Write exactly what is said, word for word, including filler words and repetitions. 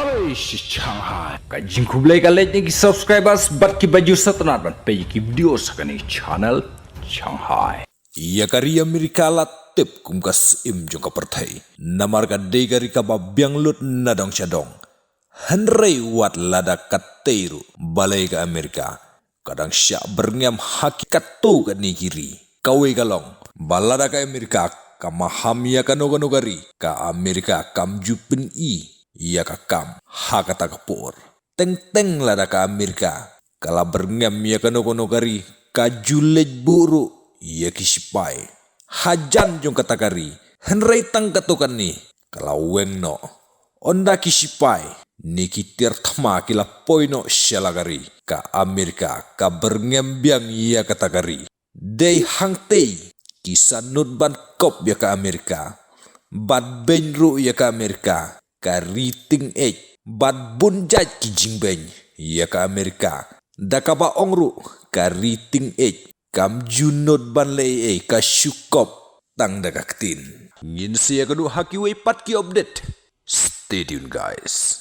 Alai shi Shanghai. Ka jingkhublei ka leit na ki subscribers bad ki bajur satanat ban peit ki video sa kane channel Shanghai. Ïa ka ri Amerika la tip kum ka syiem jong ka pyrthei. Namar ka dei ka ri kaba biang lut na dong sha dong. Hynrei wat lada katei ruh balei ka Amerika ka dang shah byrngem ha ki katto katne ki ri. Kawei ka long ba lada ka Amerika ka maham ïa kano kano ka ri, ka Amerika kam ju pyni ïa ka kam ha kata ka por. Teng teng lada ka Amerika ka la byrngem ïa kano kano ka ri, ka ju leit buh ruh ïa ki sipai. Hajan jong kata ka ri, hynrei tang katto katne ka la weng noh. Ynda ki sipai ne ki tiar thma ki la poi noh sha la ka ri, ka Amerika ka byrngem biang ïa kata ka ri. Dei hangtei ki sahnud ban kop ïa ka Amerika, bad beiñ ruh ïa ka Amerika, ka ri tyngeh, bad bun jait ki jingbeiñ ïa ka Amerika. Da kaba ong ruh ka ri tyngeh kam ju nud ban leh ei ei, ka shu kop tang da ka ktien. Ngin sa ïakynduh ha kiwei pat ki update. Stay tuned, guys.